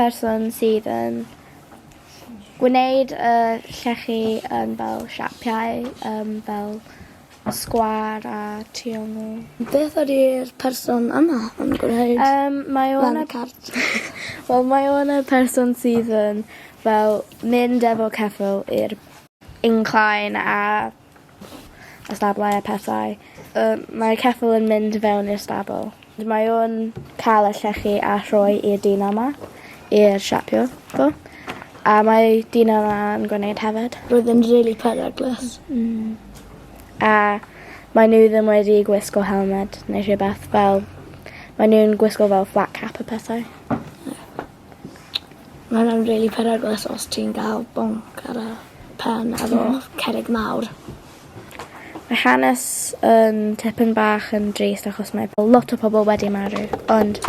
person sydd yn gwneud y llechi yn fel siapiau yym fel sgwâr a triongl. Beth ydi'r person yma yn gwneud? Yym mae o'n... Lan y cart. Wel mae o'n y person sydd yn fel mynd efo ceffyl i'r incline a y stablau a pethau. Yy mae'r ceffyl yn mynd fewn i'r stabl. Mae o'n ca'l y llechi a rhoi i'r dyn yma i'r siapio fo. A mae dyn yma yn gwneud hefyd. Roedd yn rili peryglus. Hmm. A mae n'w ddim wedi gwisgo helmed neu rhywbeth fel mae nw'n gwisgo fel flat cap a pethau. Ie. Ma' wnna'n rili peryglus os ti'n ga'l bonc ar y pen efo cerrig mawr. Mae hanes yn tipyn bach yn drist achos mae lot o pobol wedi marw ond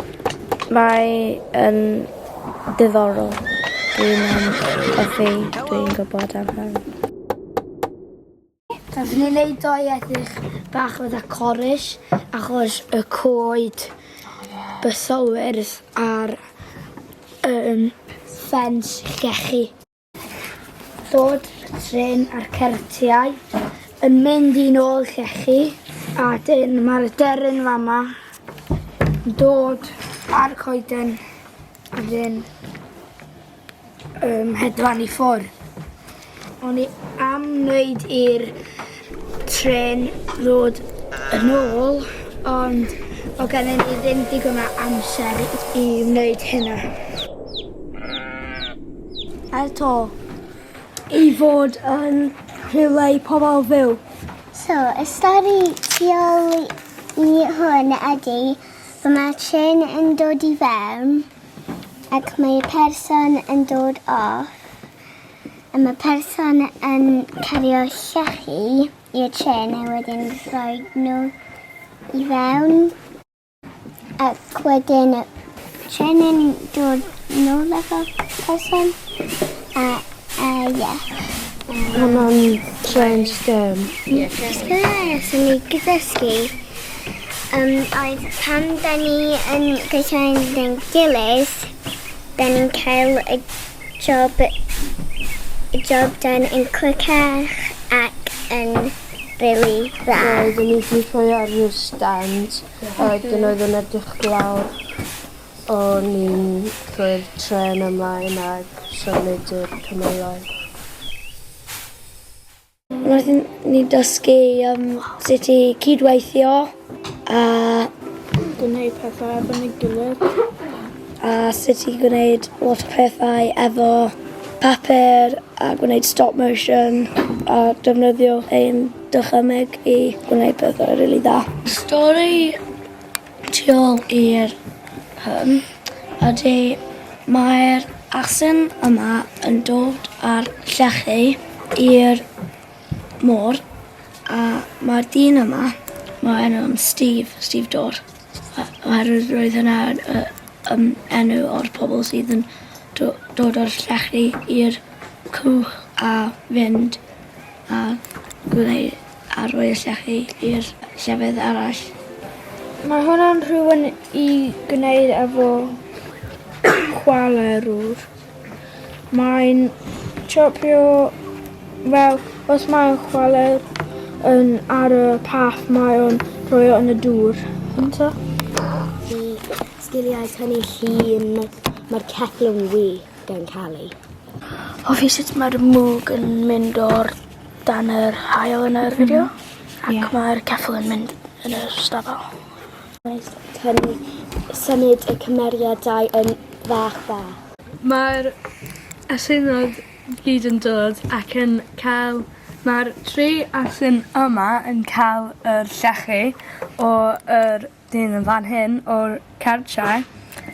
mae yn diddorol. Dwi'n yym hoffi dwi'n gwybod am hyn. Nathon ni neud doi edrych bach fatha corus achos y coed bythowyrdd ar yym ffens llechi. Dod y trên a'r certiau yn mynd i nôl llechi a 'dyn ma'r aderyn fama yn dod ar coeden a 'dyn yym hedfan i ffwr'. O'n i am wneud i'r trên ddod yn ôl ond o' gennyn ni ddim digon o amser i wneud hynna. Eto i fod yn rhywle i pobl fyw. So, y stori tu ôl i hwn ydy bod mae'r trên yn dod i fewn Ac mae y person yn dod off a mae person yn cario llechi i'r trên a wedyn rhoi nhw i fewn ac wedyn y trên yn dod nôl efo person a a ie. Hwnna'n trên stem. Ie. Sgwrs yn ei gyddysgu Yym oedd pan 'da ni yn gweithio gyda'n gilydd, 'da ni'n cael y job y job done yn quickach ac yn rili dda. Roeddwn i 'di rhoi ar y stand a wedyn oedd yn edrych lawr o'n i'n rhoi'r trên ymlaen ag symud yr cymylau. Wnaethon ni dysgu yym sut i cydweithio a Gwneud pethau efo'n ei gilydd. A sut i gwneud lot o pethau efo papur a gwneud stop motion a defnyddio ein dychymyg i gwneud pethau rili dda. Stori tu ôl i'r hwn ydy mae'r asyn yma yn dod â'r llechi i'r môr a mae'r dyn yma, mae enw yn Steve, Steve Dor, oherwydd roedd hynna yn yy yym enw o'r pobl sydd yn dod o'r llechi i'r cwch a fynd a gwneud a rhoi y llechi i'r llefydd arall. Mae hwnna'n rhywun i gwneud efo chwalerwr. Mae'n chopio, wel, os mae'n chwaler yn ar y path mae o'n rhoi o yn y dŵr. Ynte? Y sgiliau tynnu llun, mae'r ceffyl yn wych gan Cali. Hoffi sut mae'r mwg yn mynd o'r dan yr haul yn yr fideo. Ac yeah. mae'r ceffyl yn mynd yn yr stafell. Tynnu symud y cymeriadau yn fach fach. Mae'r asynod gyd yn dod ac yn cael mae'r tri asyn yma yn cael yr llechi o yr dyn yn fan hyn o'r cartre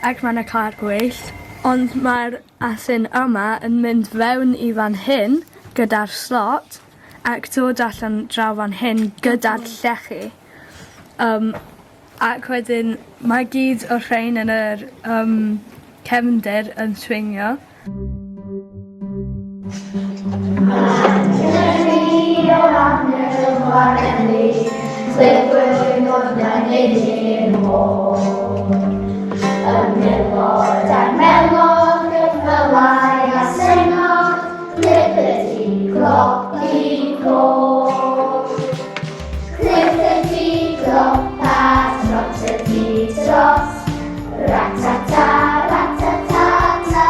ac ma' 'na car gwyllt ond mae'r asyn yma yn mynd fewn i fan hyn gyda'r slot ac dod allan draw fan hyn gyda'r llechi. Yym ac wedyn mae gyd o'r rhein yn yr yym cefndir yn swingio. goch. Clippity clop a trotty trot, ratata ratatata.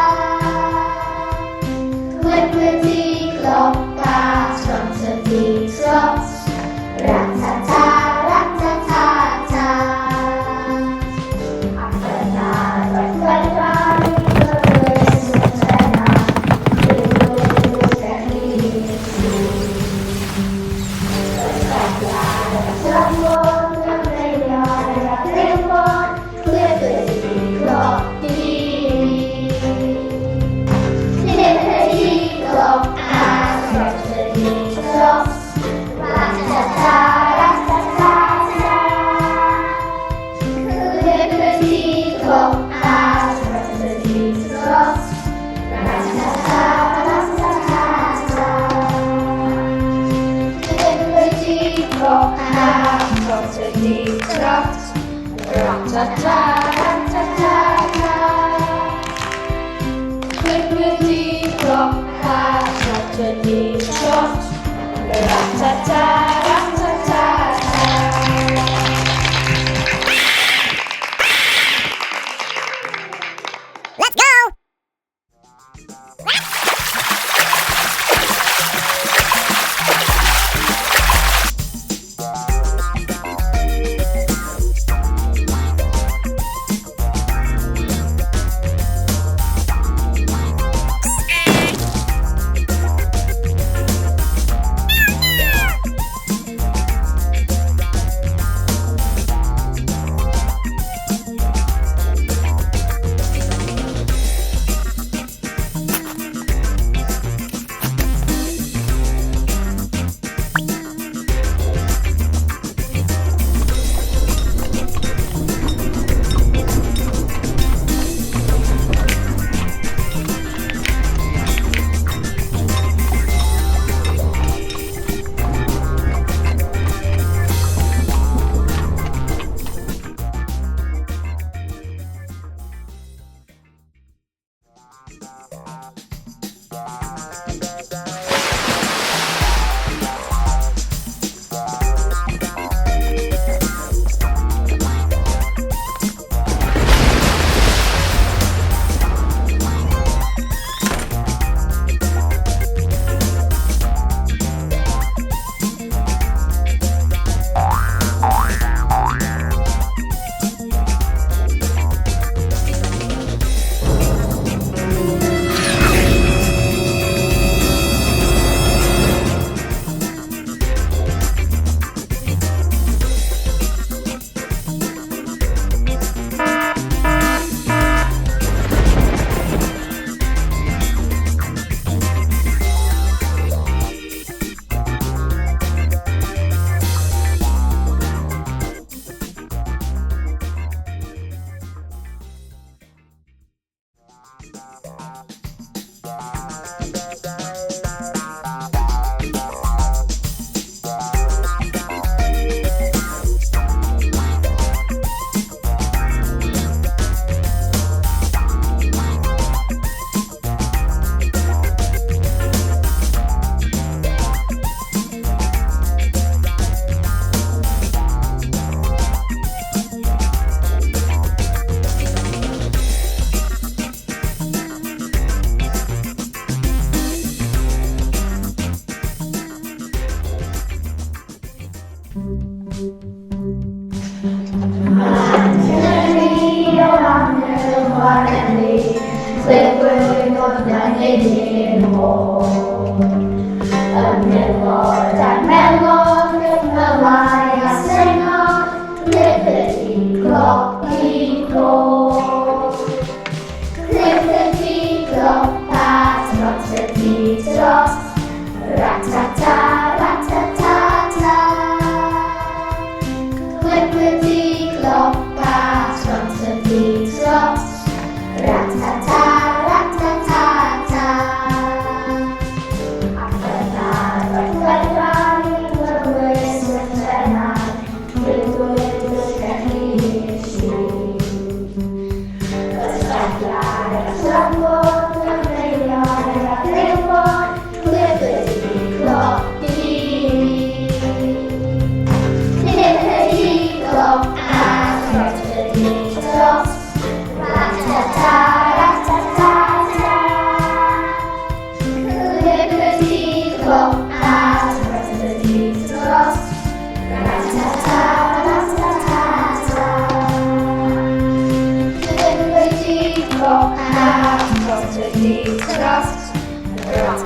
Clippity clop a trotty trot, ratata ratatata. Ac yna roedd chwarae cyflym y trenau, Clywch chi. Trafod cyfeirion a rheilffordd, clippity clop di. Clippity clop a trotty trot, ratata ratatata. Clippity clop a trotty trot, ratata ratatata. Clippity clop a trotty trot, ratata ratatata. Clippity clop a trotty trot, ratata ratatata. Let's go! Clippity cloppy clop. Clippity clop a trotty trot. Ratata ratatata. Clippity clop a trotty trot. Ratata ratatata. Ac yna roedd chwarae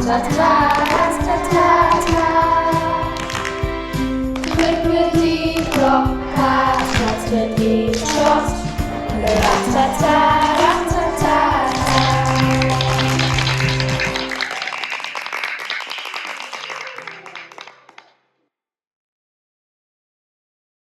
Ta-ta, ta-ta, ta. Clippity clop, cat, trot, trot. Rat-ta-ta.